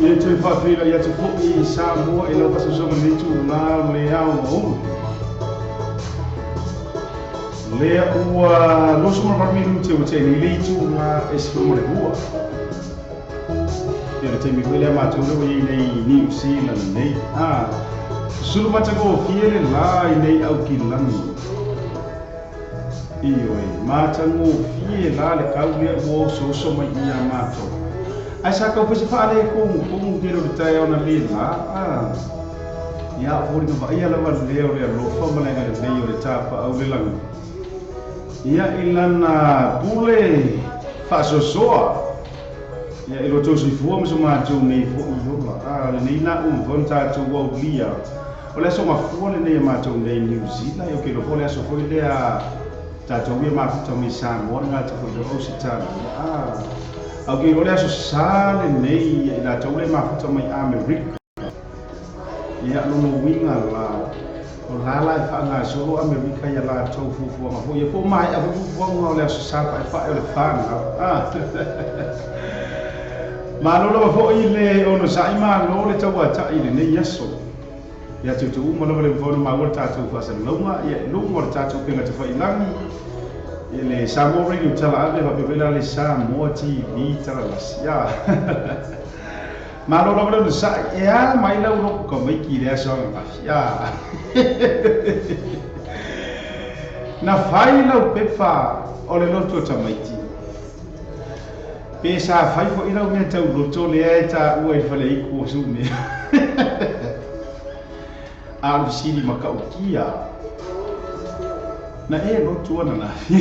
Ia toe faafeiloai atu foi i Samoa i lau faasoasoaga lenei itula o le ao aoauli. Lea ua 28 minute ua tea nei le itula e 12. Ia le taimi foi lea matou lea ua i ai nei i New Zealand nei. Ah, sulu matagofie le la i nei Aukilani. Ioe, matagofie la le kau lea ua osooso mai ia matou. Ae sa tau fai se faaletonu tele o le taeao na le la. Ah, ia o foliga vaaia lava lea o le alofa ma le agalelei o le tapaau le lagi. Ia i lana pule faasoasoa. Ia i lo outou soifua ma so matou nei foi ola. Ah, lenei na uma foi ona tatou aulia. O le aso mafua lenei a matou nei i Niu Sila, ia ou te iloa foi o le aso foi lea tatou ia mafuta mai Samoa le gata foi o Ausetalia. Ah, a ou te iloa o le aso sa lenei ia i latou lea mafuta mai Amerika. Ia, lona uiga la, o la la e faagasolo Amerika ia latou fuafuaga foi ia, po o maea foi fuafuaga o le aso sa paepae o le fanau. Ah. Malo lava foi le onosai, malo le tauatai i lenei aso. Ia te outou uma lava le mafai ona maua le tatou faasalalauga ia i luga o le tatou upega tafailagi i le Samoa Radio Tala Ave faapea foi la le Samoa TV Tala Lasi. Ia. Malo lava le onosai, e a mai lau loku tamaiti i le aso ananafi. Ia. Na fai lau pepa o le lotu o tamaiti. Pe sa fai foi lau mea tau loto lea e taua i le faleaitu o Sumea. A o le fesili matautia, na e lotu ananafi?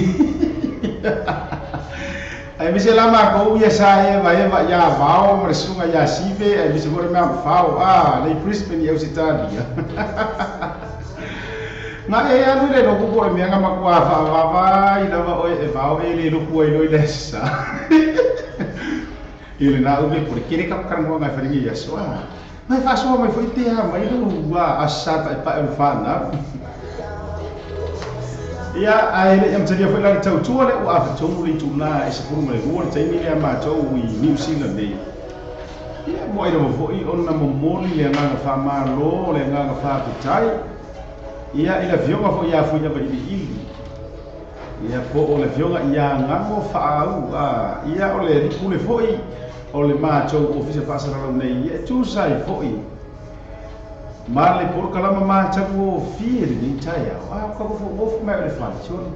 Aemaise la matou ia sa evaeva ia Vao ma le susuga ia Sive, aemaise foi le mea Fao, a, le i Brisbane i Ausetalia. Na e alu i le lotu po o le mea na matua faavavai lava oe e vao e le lotu ai loa i le aso sa. I lena umi po le tele ka talanoaga e fai nei aso a. Mai faasoa mai foi te a mai lou aso sa paepae o le fanau. Ia, ae le i amatalia foi la le tautua lea ua afatonu le itula e 12 le taimi lea matou i Niu Sila nei. Ia, muai lava foi ona momoli le agaga faamalo, le agaga faafetai, ia, i le Afioga foi ia Fuiavailiili, ia, po o le Afioga ia Gago Faaau, a, ia, o le Alii Pule foi o le matou Ofisa Faasalalau nei, ia, e tusa ai foi ma le polokalama matagofie lenei taeao. A, ua tauofoofo mai o le fale, sole.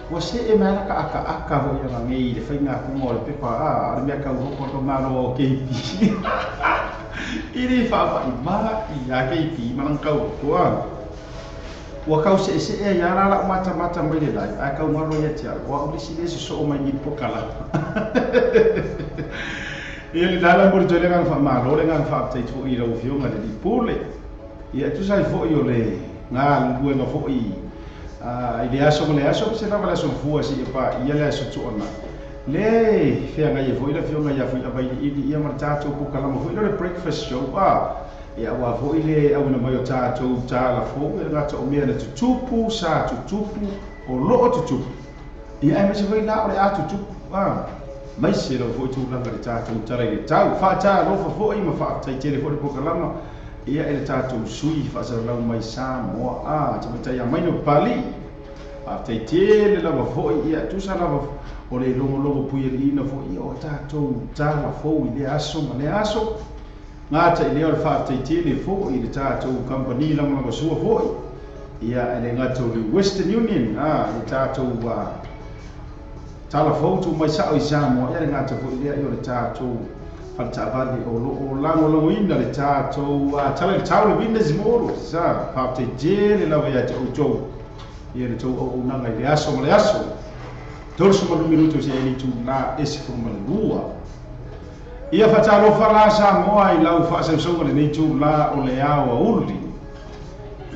Ua see mai lava laka akaaka foi ana nei i le faiga atuga o le pepa a o le mea tau hopo le malo o KP. I le faava'i mai ia KP ma lana tau hopo a. Ua tau seesee ai lava la la'u matamata mai le live ae tau galo ia te au, o a'u le isi lea e sosoo mai i le pokalama. Ia le la la momoli atu ai le agaga faamalo, le agaga faafetai foi i lau Afioga i le Alii Pule. Ia e tusa ai foi o le galuega foi i le aso ma le aso, aemaise lava le aso Gafua seia paia le aso Tuanai, lea e feagai ai foi le Afioga ia Fuiavailiili ia ma le tatou polokalama foi lea o le Breakfast Show, a, ia aua foi le auina mai o tatou tala fou, e le gata o mea na tutupu, sa tutupu, o lo o tutupu, ia aemaise foi la o le a tutupu, a, aemaise lava foi tulaga i le tatou tala i le tau. Faatalofa foi ma faafetai tele foi le polokalama. Ia e le tatou sui faasalalau mai Samoa a tamaitai ia Maino Papalii. Faafetai tele lava foi ia tusa lava o le logologo puialiiina foi ia o tatou tala fou i lea aso ma lea aso. Gata i lea o le faafetai tele foi i le tatou kamupani lagolagosua foi ia e le gata o le Western Union a i le tatou tala fou tuu mai sao i Samoa ia le gata foi lea ia o le tatou faletaavale o lo o lagolagoina le tatou tala i le tau le Windows Motors. Faafetai tele lava ia te outou. Ia le tou auaunaga i le aso ma le aso. 32 minute o se ai le itula e 12. Ia faatalofa la Samoa i lau faasausauga i lenei itula o le aoauli.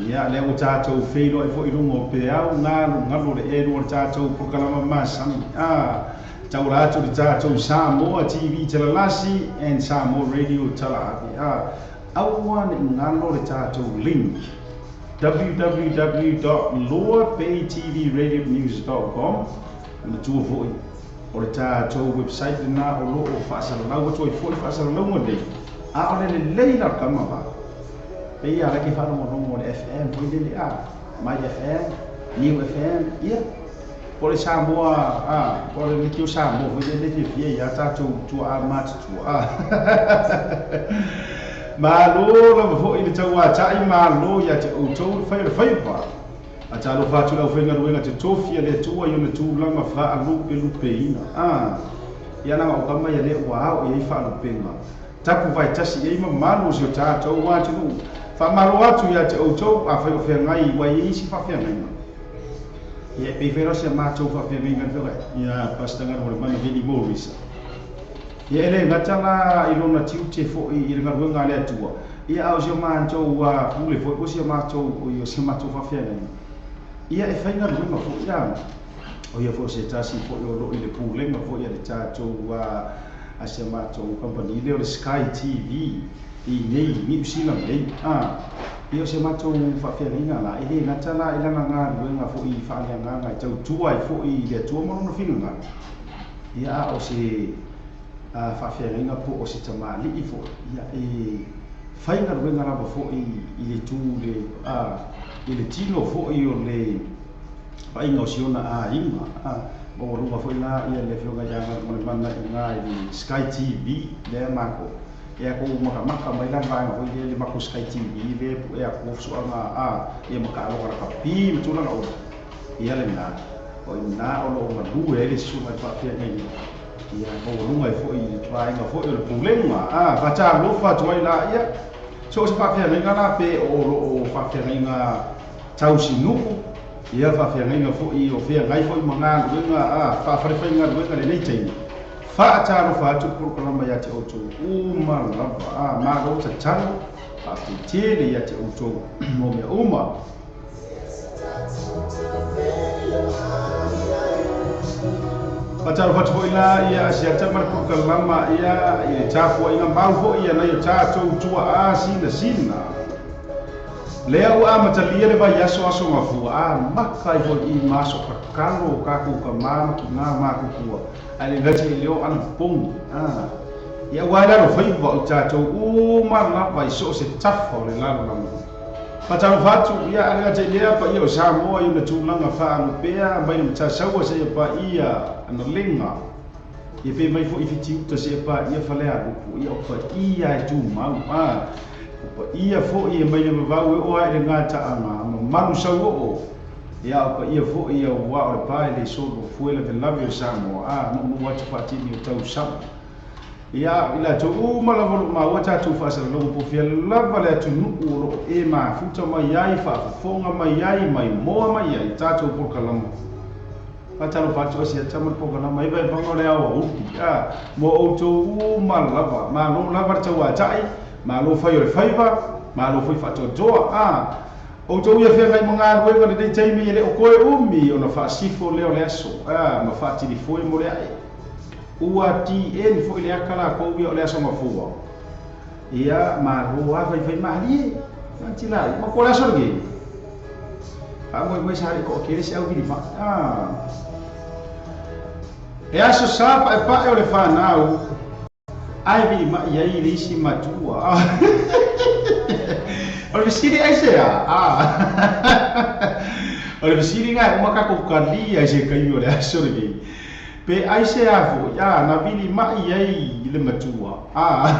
Ia lea ua tatou feiloai foi i luga o peau galugalu o le elu o le tatou polokalama masani. A taula atu i le tatou Samoa TV Talalasi and Samoa Radio Talaave. A aua ne i galo le tatou link www.luapaytvradionews.com. Manatua foi o le tatou website lena o lo o faasalalau atu ai foi faasalalauga nei, a o le lelei la o le tama va. Pei a la ke faalogologo o le FM foi lele a, My FM, New FM, ia, po o le Samoa, a, po o le Leitio Samoa foi lele fiafia ia tatou tuaa matutua, a. Malo lava foi le tauatai, malo ia te outou le fai o le faiva. A talofa atu i le aufaigaluega totofi a le Atua i ona tulaga faalupelupeina. A! Ia leaga o kama ia lea ua ao i ai faalupega. Tapu vaetasi i ai mamalu o si o tatou atunuu. Faamalo atu ia te outou afai o feagai ua i ai isi faafeagaiga. Ia e pei foi la o si a matou faafeagaiga le feogai ia Pastor Galumalemana Vili Morris. Ia e le gata la i lona tiute foi i le galuega a le Atua, ia a o si o matou pule foi po o si a matou, oi, o si a matou faafeagaiga, ia e faigaluega foi a. O ia foi o se tasi foi o lo o i le pulega foi a le tatou, a si a matou kamupani lea o le Sky TV i nei i Niu Sila nei. A, ia o si a matou faafeagaiga la, e le gata la i lana galuega foi faaleagaga e tautua ai foi i le Atua ma lona finagalo, Ia, a o se faafeagaiga po o se tamalii foi, ia, e faigaluega lava foi i le itu le, a, i le tino foi o le vaaiga o si ona aiga. A, maualuga foi la ia le Afioga ia Galumalemana i ina i le Sky TV lea matou, ia kou makamaka mai la le vaega foi lea i le matou Sky TV lea e pue atu fusuaga, a, ia ma taaloga lakapi ma tulaga uma. Ia lena, o i ina o lo o galue ai le susuga i le faafeagaiga, ia maualuga ai foi i le vaega foi o le pulega. A, faatalofa atu ai laia, so o se faafeagaiga la pe o lo o faafeagaiga tausinuu, ia faafeagaiga foi o feagai foi ma galuega a faafalefaigaluega i lenei taimi. Faatalofa atu le polokalama ia te outou uma lava. A, malo tatalo, faafetai tele ia te outou mo mea uma. Faatalofa atu foi la ia Asiata ma le polokalama ia i le tapuaiga mau foi ia nai o tatou tuaa sinasina. Lea ua amatalia le vaiaso aso mafua a maka ai foi i ma aso kakalo o kakou tama ma kina makutua ae le gati i leo ana popogi. A ia ua ai lalo faiva o tatou uma lava i so o se tafa o le lalolagi. Faatalofa atu, ia a le gata i lea, paia o Samoa i ona tulaga faalupea mai le Matasaua seia paia Analega, ia pe mai foi Fitiuta seia paia Falealupo, ia o paia e tumau, a o paia foi e mai le vavau e oo ae i le gataaga, mamalu sauoo, ia o paia foi aua o le pa e le solo, fue lavelave o Samoa, a nuunuu atu faatini o tausaga. Ia, i latou uma lava o lo o maua tatou faasalalauga po o fea lava le atunuu o lo o e mafuta mai ai, faafofoga mai ai, maimoa mai ai tatou polokalama. Faatalofa atu Asiata ma le polokalama Evaevaga o le Aoauli, a, mo outou uma lava. Malo lava le tauatai, malo fai o le faiva, malo foi faatoatoa, a. Outou ia feagai ma galuega i lenei taimi e le o toe umi ona faasifo lea o le aso, a, ma faatilifoe mo le ae. Ua TN foi le aka lakou ia o le aso mafua. Ia malo a faifai malie. Nanti la ma ko le aso lenei. Faamoemoe sa le toatele se au vili mai. Ah. E aso sa paepae o le fanau ae vili mai ai le isi matua. O le fesili aisea? Ah. O le fesili na e uma tatou talia i se taimi o le aso lenei. Pe aisea foi, a, na vili mai ai i le matua, a,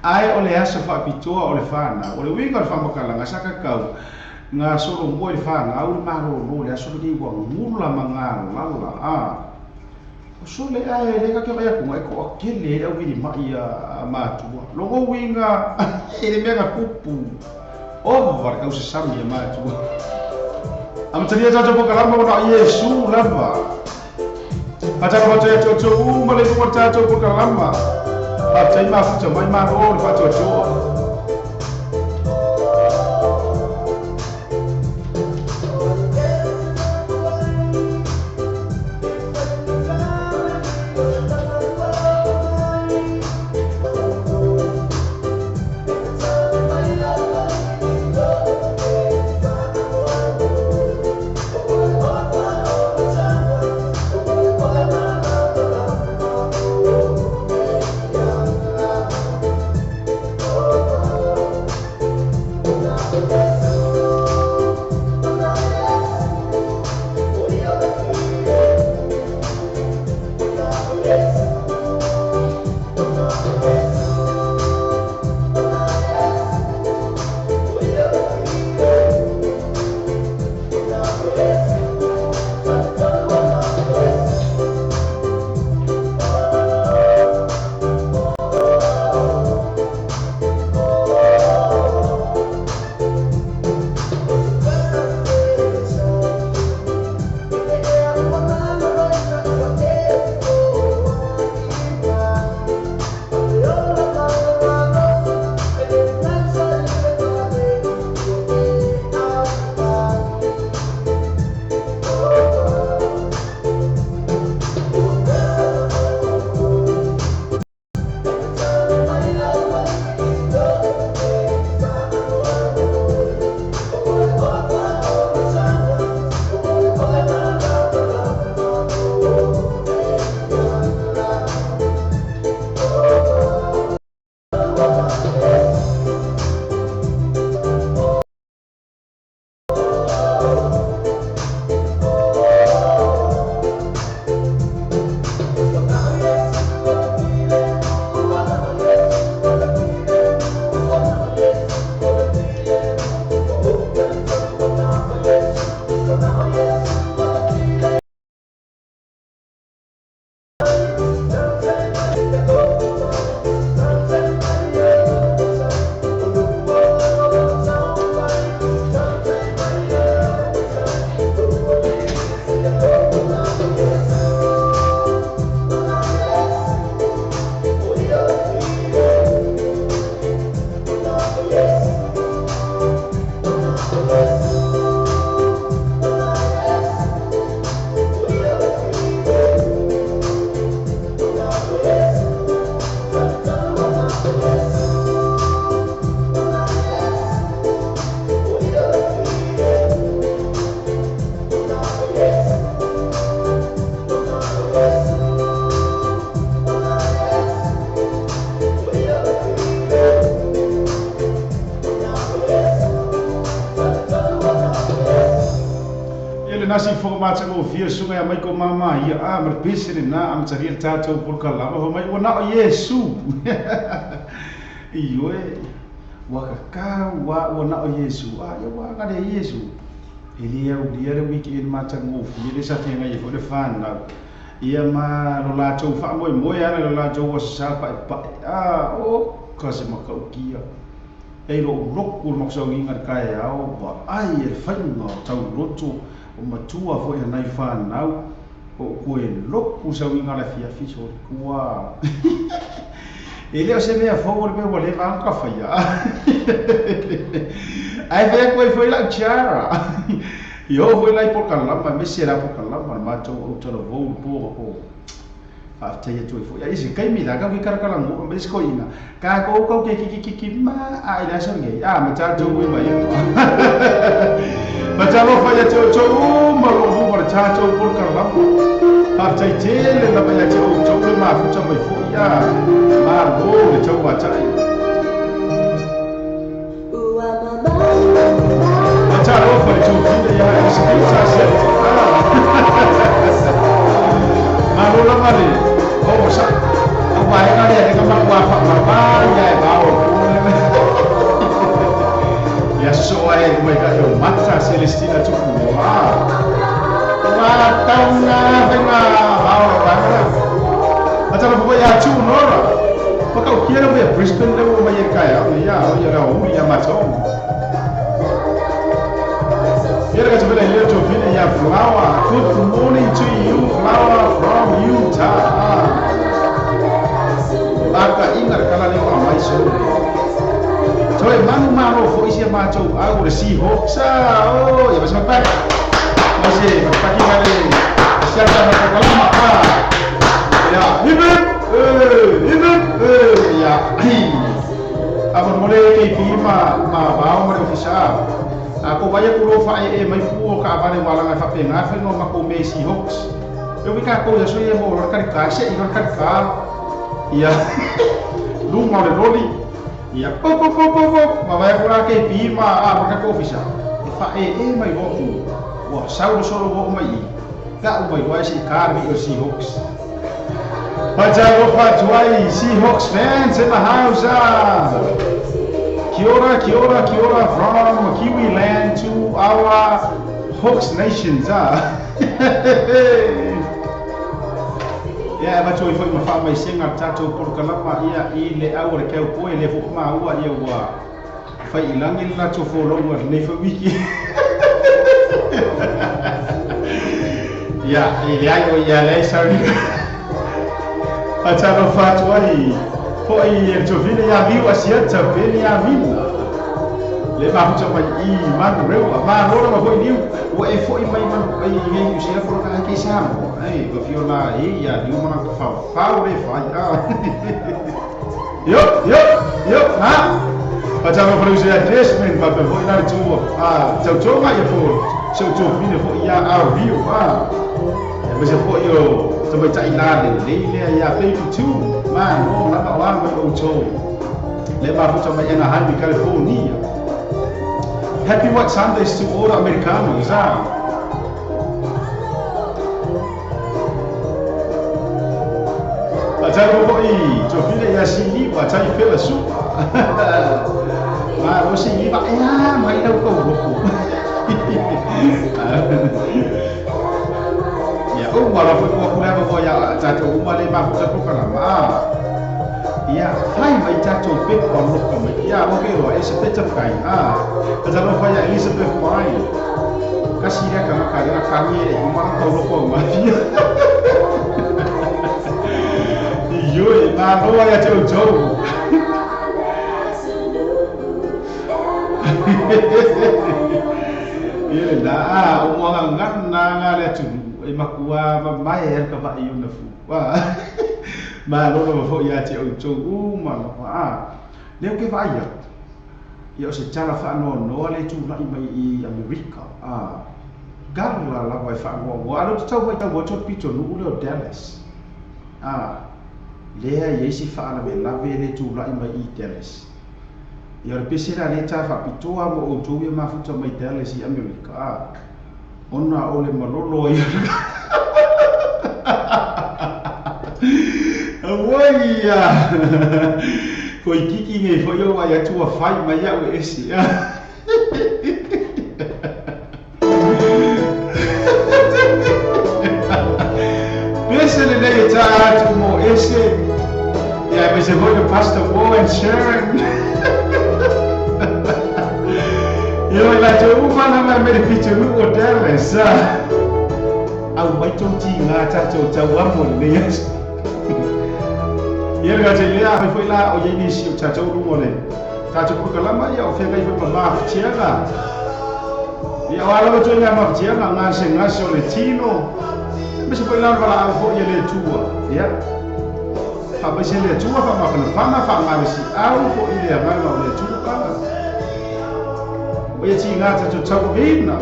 ae o le aso faapitoa o le fanau. O le uiga o le faamatalaga sa tatau na solomua i le fanau le malolo i le aso lenei ua gula ma galala, a. O sole ae le ta te vaai atu e toatele ai le au vili mai a matua. Lona uiga e le mea na tupu. Ova le tausasami a matua. Amatalia tatou polokalame ua na o Iesu lava. Faatalofa atu ia te outou uma le iuga o le tatou polokalama. Faafetai mafuta mai malo le faatoatoa. Ia lena sifofoga matagofie le susuga ia Maiko Mama ia a ma le pese lena amatalia le tatou polokalama fai mai ua na o Iesu. Ioe, ua kakau a ua na o Iesu a ia ua aga lea Iesu. E le aulia le weekend matagofie lea sa feagai ai foi le fanau. Ia ma lo latou faamoemoe ana i lo latou aso sa paepae a oka se matautia. E lou loku o le makusauniga i le taeao, vaai e le faiga o tauloto o matua foi a nai fanau, o koe loku sauniga le afiafi sole ua e le o se mea fou o le mea ua leva ona ka faia. Ae fai atu ai foi lau tiara i oo foi lai polokalama aemaise la polokalama le matou autalavou le po ma po. Faafetai atu ai foi. Ai se taimi la kau ke kalakalangua ma isi koina. Kākou kau ke kikikiki ma a i le aso nei. A ma tātou ui mai atu. Ma talofa ia te outou uma lo o ma le tātou polokalama. Faafetai tele lava ia te outou le mafuta mai foi a. Malo le tauatai. Ma talofa le tofina ia Elisabeta Sete. Malo lava le o sa. Au vaega lea le ka matua whakamama ia e vao Ia soa e mai ka o mata Celestina tupu. Ah. Matauna whenga vao e vaega. Atara fo ia tu nora. Whakaukia na mea Brisbane le ua mai e kai au ia o ia rau uri ia matau. Ia ka tupela ile to Ia Flower, good morning to you Flower from Utah. Baka inga le kala leo a mai so. Toe manu malo foi sia matou au le Seahawks. Oh, ia basi mapak. Masih pagi kali. Siapa nak kalama ah. Ya, hip hip. Eh, hip hip. Eh, ya. A mo le ke pi ma ma bao mo le ofisa. A ko vai ku lo fa e mai fu o ka vale wala ngai fa pe nga fe no ma ko me Seahawks. Eu vi ka ko ya so ye mo lo ka ka se i lo ka ka. Ia. Lunga o le loli. Ia po po po po po. Ma vai ku la ke pi ma a ma ka ko ofisa. E fa e e mai vo ku. Ua sau le solo vo mai i. Ka u mai wai si ka mi o Seahawks. Fa tuai Seahawks fans in the house. Ah. Kia ora, kia ora, kia ora from Kiwi land to our Hawks Nations. Ah. Ia e vatu ai foi ma faamaisega le tatou polokalama ia i le au o le keaupoe le foʻi maua ia ua faiilagi le latou folou a lenei foi wiki. Ia e leai o ia leai sauni. Faatalofa atu ai foʻi e le tovile ia miu asiata pele ia mina. Le mafuta mai i manu rewa ma lora ma foi niu ua e foʻi mai manu ai i Niu Sila fo ka ke Samoa. Ai va fio la e ia niu mana ka fa fa le fa ia. Yo yo yo ha. Faatalofa le usia Desmond pa pe foi la tu a tau tonga ia fo so tu fine fo ia a viu a. E ma se fo yo te mai tai la le le le ia baby two ma no la ba wa mai o to. Le mafuta mai Anaheim California. Happy White Sundays to all Americanos. Ah. Atalo foi, tofile ia sini, wa tai pela su. Ma o sini ba ya, mai lau ko ko. Ya o wala foi ko ko leva ko ya ta to uma le ma futa ko kala ma. Ia fai mai tatou pe ko loka mai. Ia o ke ro e se peta kai. Ah. Atalo foi ya Elizabeth Mai. Kasi ia ka ka ka ka ni e uma na tau loko ma. Yo e ma no ya te o tau. Ia la o mo nga na nga le tu e makua ma mai e ka va i una fu. Wa. Ma lo lo fo ia te o tau u ma lo a. Leo ke va ia. Ia o se tala fa no no le tu lai mai i Amerika. A. Gala la vai fa mo wa lo tau vai tau tau pito nu le o Dallas. A. Lea ia isi fa ala me lave le tu lai mai i Dallas. Ia o le pese la le ta fa pitoa mo o tau ia mafuta mai Dallas i Amerika. A. Ona o le malolo ia. Awai ia. Ko i kiki ngai fo yo ai atua fai mai au e ese. Pese le nei ta atu mo ese. Ia me se foi le Pastor Warren Sharon. Ia la te uma na mai me pito nu o Dallas. Au mai tau ti ngā tātou tau amo le nei aso. Ia le te lea mai foi la o iei nisi o tātou rungo le. Tātou pukalama ia o whengai foi ma mafutiaga. Ia o ala wato ngā mafutiaga ngā se ngase o le tino. Me se foi la wala au foi ia le tua. Ia. Fa mai se le tua fa mawhanawhana fa ngā si au foi le anganga o le tua. O ia ti ngā tātou tau vina.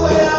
Yeah.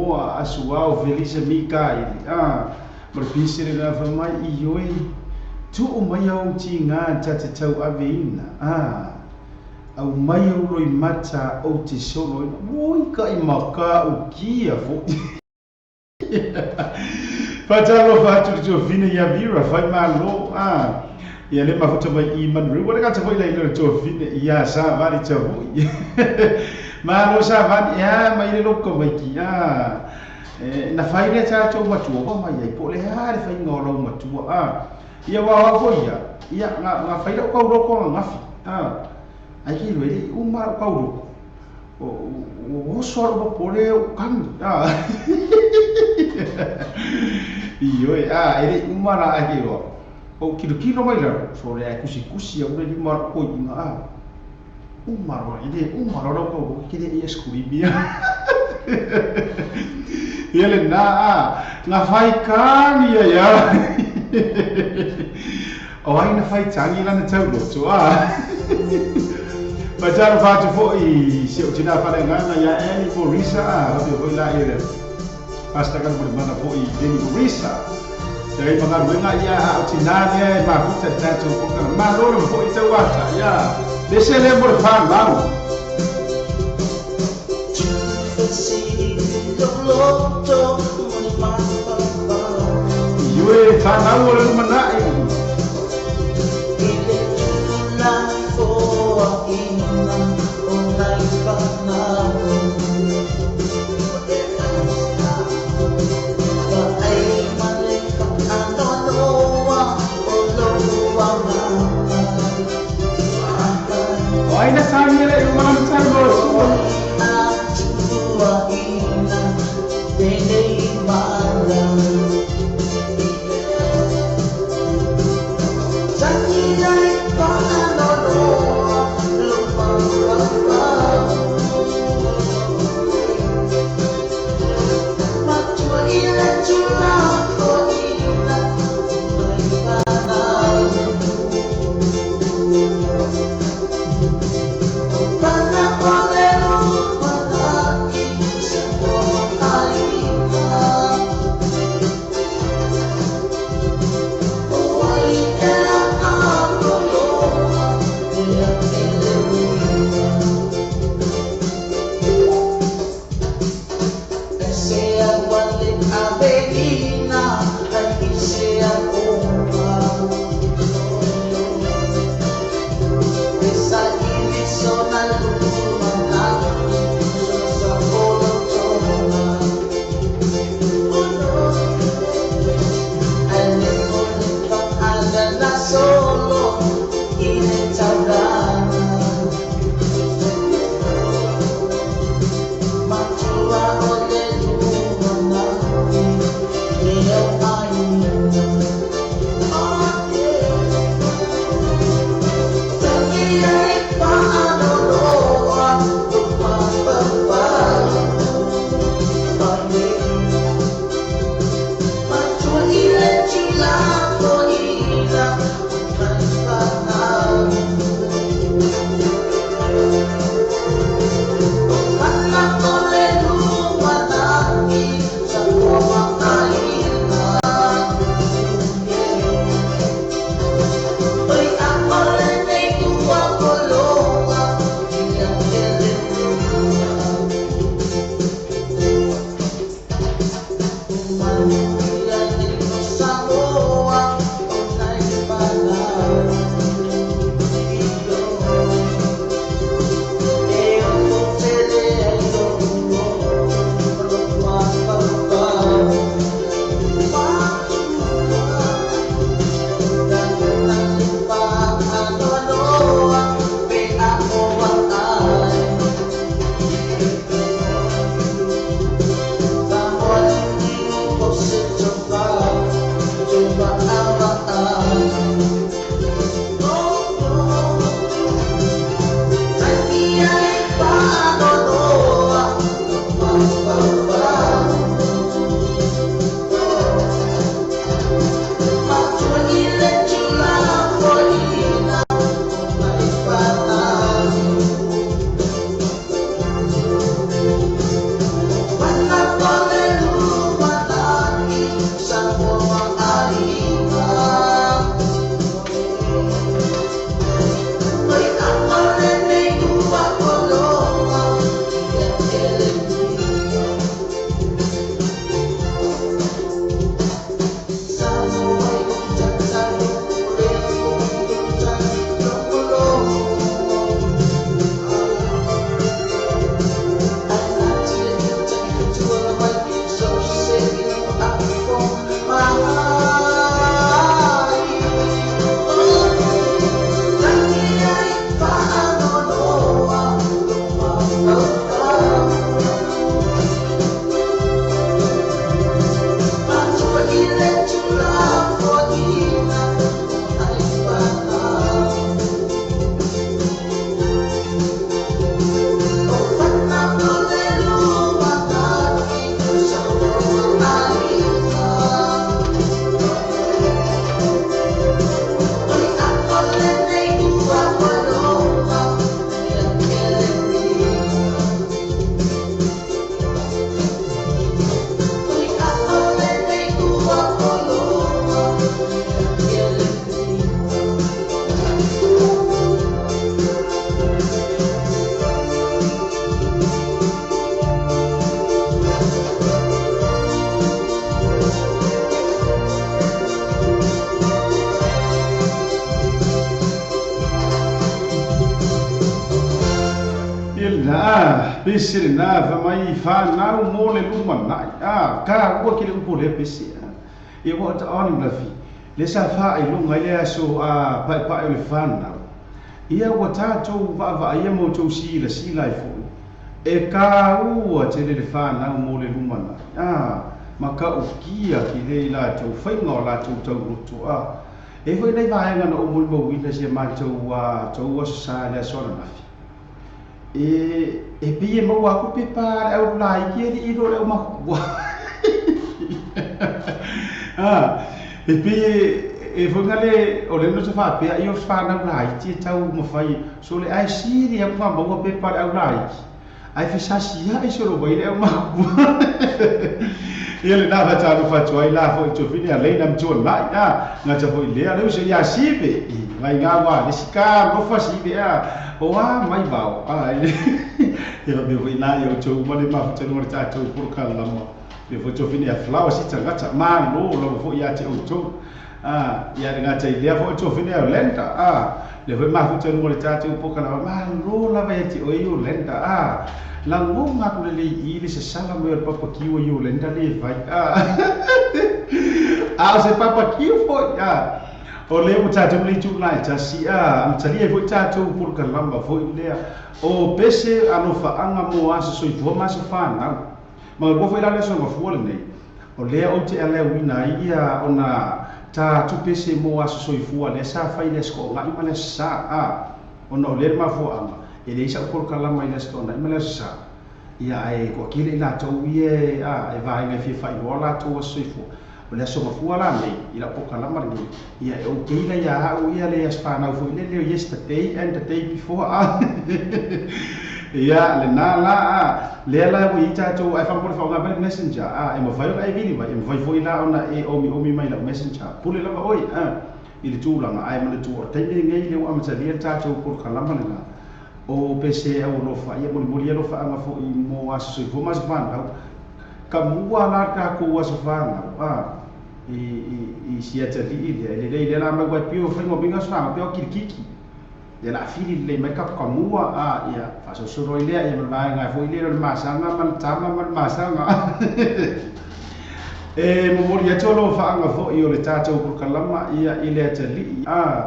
Moa Asuao Felisa Mikaili a ma le pisi lena fai mai, Ioe, tuu mai au tiga ta te tauaveina, a aumai ou loimata ou te soloina. Oi ka i makaukia foi. Faatalofa atu i le tuafine ia Vera Faimalo, a ia le mafuta mai i Manurewa. Ua le gata foi la i le tuafine ia Savali Tavui. Malo Savali, e a mai le lou tamaiti, a e, na fai lea tatou matua ua mai ai po o le a le faiga o lau matua, a ia ua au foi ia, ia na, na fai lau kauloko ananafi, a ai ke iloa e le i uma lau kauloko. Ua oso lava lou popole ou kani, a. Ioe, a, e le i uma la ae ke iloa. Ou kilokilo mai lalo, sole ae kusikusi au le lima o lou koiina, a. Uma loa, e le uma loa lau kauloko, ke le ai aisikulimi, a. Ia lena, a, na fai kani ai a. O ai na fai tagi lana tauloto, a. Faitalofa atu foi i si ou tina faaleagaga ia Annie Morisa, a, faapea foi la ia le Pastor Kanomalimana foi Lenny Morisa. Ia ai ma galuega ia a o tina lea e mafuta i tatou polokalame. Malo lava foi tau ata, ia. Le se lea mo le fanau. Ioe, fanau o le lumanai. O ai na tagi le uma na tauloto. Pese lena fai mai fanau mo le lumanai a ka ua ke le upu lea pese a ia ua ta on lafi le sa faailoga ai le aso a paepae o le fanau ia ua tatou vaavaaia ma outou silasila ai foi e kāua tele le fanau mo le lumanai a ma kaukia ki le i latou faiga o latou tauloto a e foi nei vaega na ou molimauina si a matou a tou aso sa le aso ananafi e pei e maua aku pepa a le au laiki e alii lo le au makua. Ah, e pei e foi ngale o le no se faapea i o whanau laiti e tau mawhai so le ai siri aku fa maua pepa le au laiki ai fesasi ai solo mai le au makua. Ia le na fatalo fatu ai la foi tofine a leina mtua nai a ngata foi lea le uso ia sipe i mai ngā wā le sika lofa sipe a o a mai vao a ia me foi na ia o tau male mafuta no le tātou poroka lama le foi tofine a flower si tangata ma lo lava foi ia te outou a ia le ngata i lea foi tofine a lenda a le foi mafuta no le tātou poroka lama ma lo lava ia te o i o lenda a lagoga aku lelei i le sasala mai o le papakiu i o lenda le vai a a o se papakiu foi a o le ua tatou le itu lai tasi a amatalia ai foi tatou polokalama foi lea o pese alofaaga mo aso soifua ma aso fanau ma ua foi la le aso gafua lenei o lea ou te alauina ai ia ona tatou pese mo aso soifua lea sa fai le aso toonai ma le aso sa a ona o lea le mafuaaga e leai sa'u polokalama i le aso toonai ma le aso sa ia ae toatele i latou ia a e vaega e fia faailoa latou aso soifua o le aso gafua la nei i lau polokalama lenei ia e okay la ia a'u ia le aso fanau foi lele o yesterday and the day before a ia lena la a lea la ua i tatou ae faamole faaaoga mai le messenger a e mafai ona e vili mai e mafai foi la ona e omiomi mai lau messenger pule lava oe a i le tulaga ae manatua o le taimi lenei le ua amatalia le tatou polokalama lena o pese au alofa ia molimoli alofaaga foi mo aso soifua ma aso fanau ka mua la tatou aso fanau a i si atalii lea e lelei lea la mai uai pio faiga o minga aso fanau pio kilikiki ia la fili lelei mai kapukamua a ia faasolosolo ai lea ia ma le vaega foi lea o le masaga ma le tama ma le masaga e momoli atu alofaaga foi o le tatou polokalama ia i le atalii a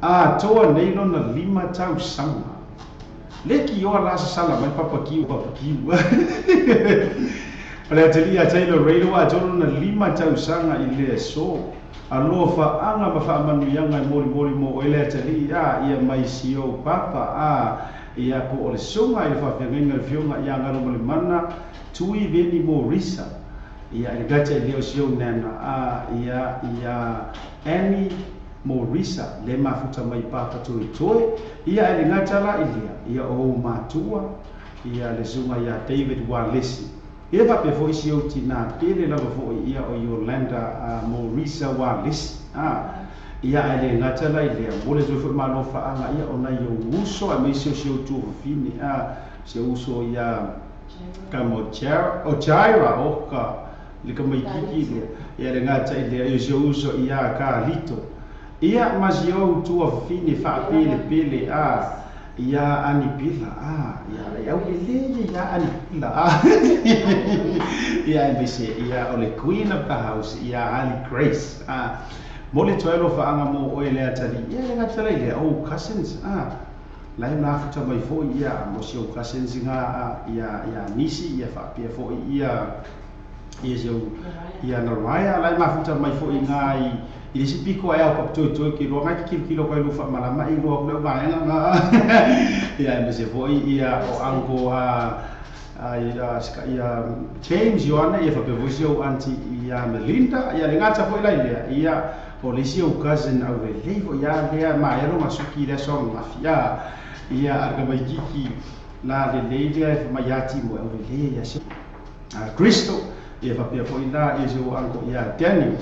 atoa nei lona 5 tausaga le kioa la sasala mai papakiu papakiu o le atalii a Taylor Ray ua atoa lona 5 tausaga i le aso alofaaga ma faamanuiaga e molimoli mo oe le atalii a ia mai si ou papa a ia po o le suga i le faafeagaiga le fioga ia Galumalemana Tui Veni Morisa ia i le gata i lea o si ou nana a ia ia Annie Morisa le mafuta mai papa toetoe ia e le gata la i lea ia o ou matua ia le suga ia David Walesi ia faapea foi si ou tinā pele lava foi ia o Yolanda Morisa Walesi a ia ae le gata la i lea mo le toe foi malofaaga ia o nai ou uso aemaise o si ou tuafafine a si ou uso ia ka mo o Jaira o ka le ka maikiki lea ia le gata i lea ia si ou uso ia ka lito ia ma si ou tuafafine faapelepele a ia Anipila a ia au lelei ia Anipila a ia aemaise ia o le queen of the house ia Ali Grace a mo le toe alofaaga mo oe le atalii ia le gata lai lea ou cousins a lai mafuta mai foi ia mo si ou cousins nga ia ia nisi ia faapea foi ia ia si ou ia Naraya lai mafuta mai foi nga i le isi piko ai au papatoetoe ke loa ngai kilokilo kai lu faamalama i loa ku le vaega nga ia aemaise foi ia o uncle a ia James Ioane ia faapea foi si ou aunty ia Melinda ia le gata foi lai lea ia o le isi ou cousin au lelei foi ia lea maea lo masuki le aso ananafi a ia araka maikiki la lelei lea e mai ati mo au lelei ia si Kristo ia faapea foi la ia si ou uncle ia Daniel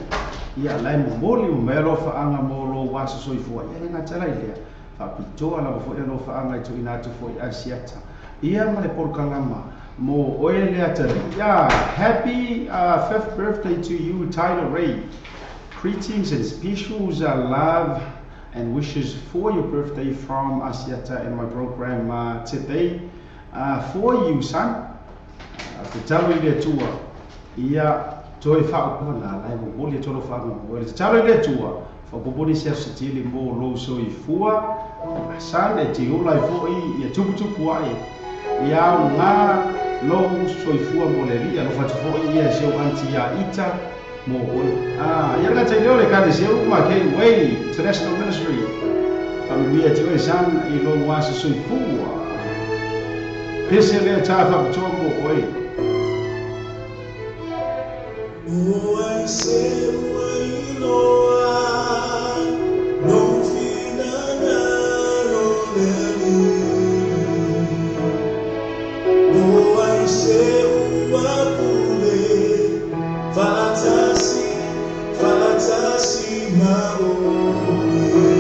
ia lai momoli mo mai alofaaga mo lou aso soifua ia le gata lai lea faapitoa lava foi alofaaga i tuuina atu foi Asiata ia ma le polokalama mo oe le atalii ia happy fifth birthday to you, Tyler Ray. Greetings and specials love and wishes for your birthday from Asiata and my program today. For you son, tatalo i le Atua ia toe faaopoopo na la e momoli atu alofa mo le tatalo i le Atua faaopoopo nisi aso se tele mo lou soifua son, e te ola ai foi ia tuputupu ae ia aoga lou soifua mo le Alii. Alofa atu foi ia si ou aunty ia Ita mo oe. Ia le gata i lea o le Ekalesia uma Gateway International Ministry, faamanuia te oe son i lou aso soifua. Pese lea ta faapitoa mo oe. Ua se ua iloa lou finagalo le Alii. O ai se ua pule faatasi, faatasi ma oe.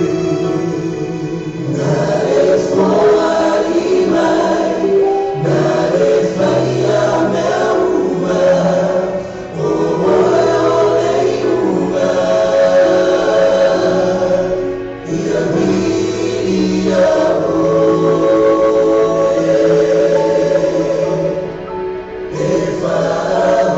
Na le foai mai, na le faia mea uma, o oe o le iuga. Ia viia oe, e faavavau.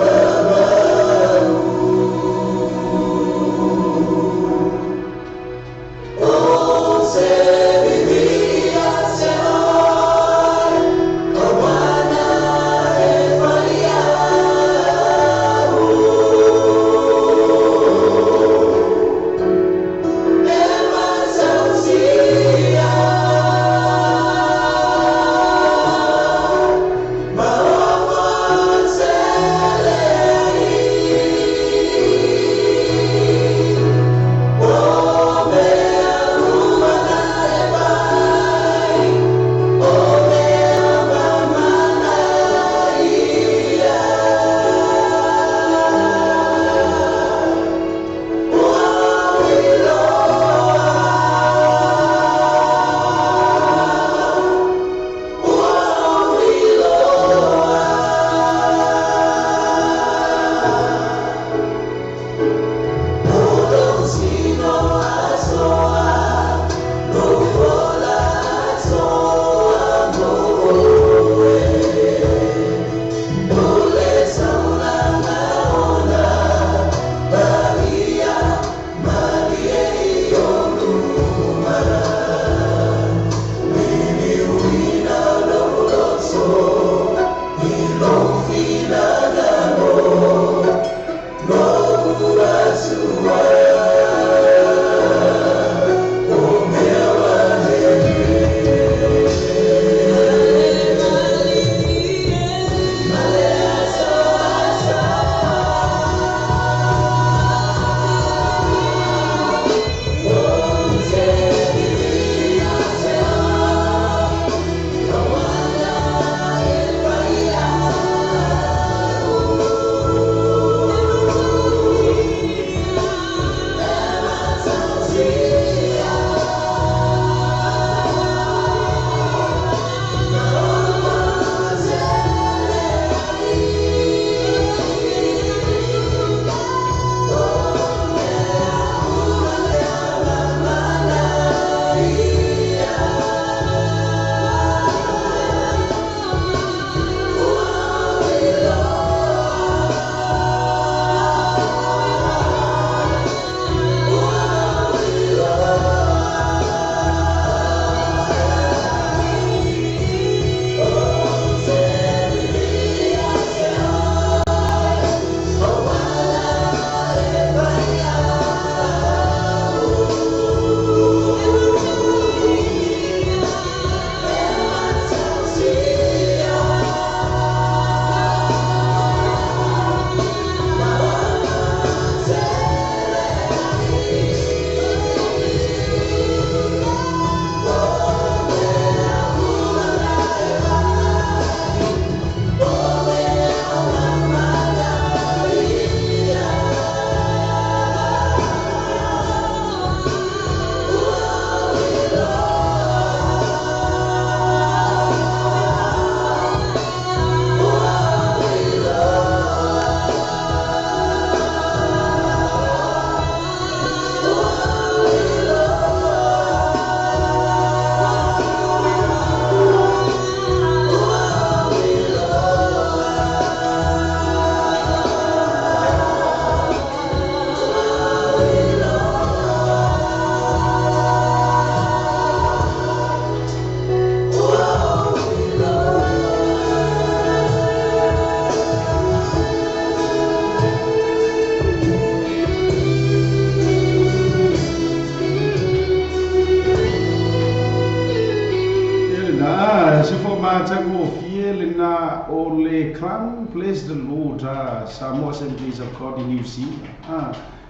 le Clan Bless the Lord Samoa Assemblies of God in New Zealand.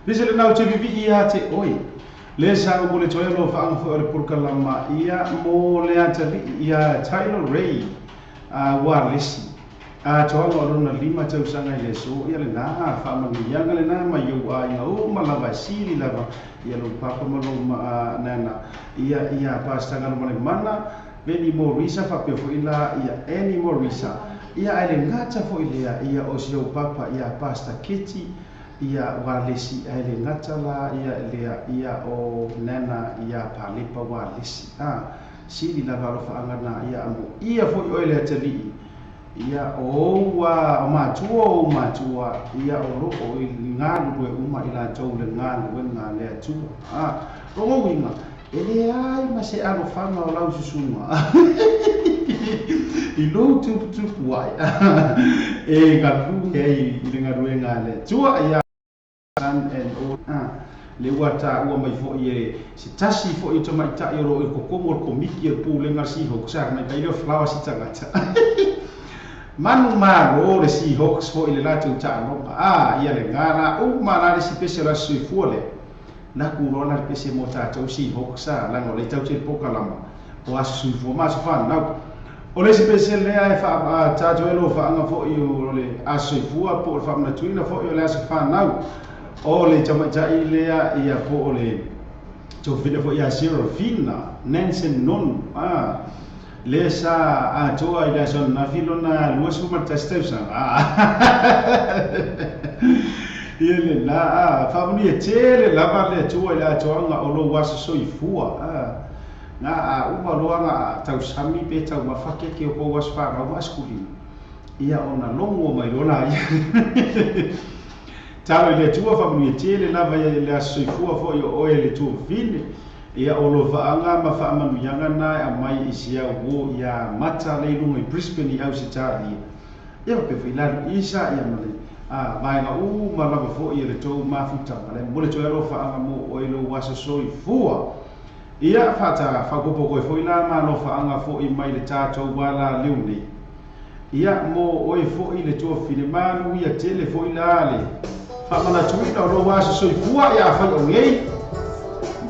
Pese lena ou te vivii ia te oe. Le sa mo le toe alofa foi o le polokalama ia mo le atalii ia Tyler Ray Walesi. Atoaga o lona 5 tausaga i le aso, ia lena faamanuiaga lena mai ou aiga uma lava e sili lava ia lou papa ma lou nana ia ia Pastor Galumalemana Veni Morisa faapea foi la ia Annie Morisa ia ae le gata foi lea ia o si ou papa ia Pastor Keti ia Walesi ae le gata la ia lea ia o nana ia Palepa Walesi sili lava alofaaga na ia amuia foi oe le atalii Ia, o ou o matua o ou matua, ia o lo o i galulue uma i latou le galuega a le Atua. A, lona uiga, e leai ma se alofaga o lau susuga i lou tuputupu ai e galue ai i le galuega a le Atua. Ia. Son and all le ua taua mai foi e se tasi foi o tamaitai o lo o i kokomo o le komiti o le pulega o le Seahawks a mai kai lea o flower si tagata manu malo le Seahawks foi le latou taaloga a ia le gala uma la le si pese o le aso soifua lea na ku loa la le pese mo tatou Seahawks a laga o lea tau te le pokalama o aso soifua ma aso fanau. O le isi pese lea e faa tatou ai alofaaga foi o le aso soifua po o le faamanatuina foi o le aso fanau o le tamaitai lea ia po o le tofina foi ia Serafina Nansen Nonu a lea sa atoa i le aso ananafi lona 21 tausaga ia lena a faamanuia tele lava le Atua i le atoaga o lou aso soifua a Na a uma loa na tausami pe taumafa keke o kou aso fanau ma aso kulima, ia ona logo mai loa laia. Talo i le Atua faamanuia tele lava ia i le aso soifua foi o oe le tuavavine, ia o lovaaga ma faamanuiaga na e aumai i si au uo ia Mata le i luga i Brisbane i Ausetalia. Ia faapea foi la Luisa ia ma le vaega uma lava foi o le tou mafutaga le momoli atu ai alofaaga mo oe i lou aso soifua. Ia, faata faaopoopo koe foi la ma alofaaga foi mai le tatou ala leu nei. Ia, mo oe foi le tuafafine manuia tele foi la le faamanatuina o lou aso soifua, ia afai o nei,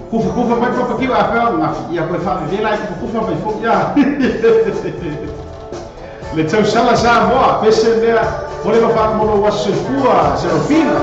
kufukufa mai papakiu afai o ananafi, ia koe faavevela ai kufukufa mai foi ia. Le tausala Samoa, pese lea, mo le mafaaga mo lou aso soifua, Serafina.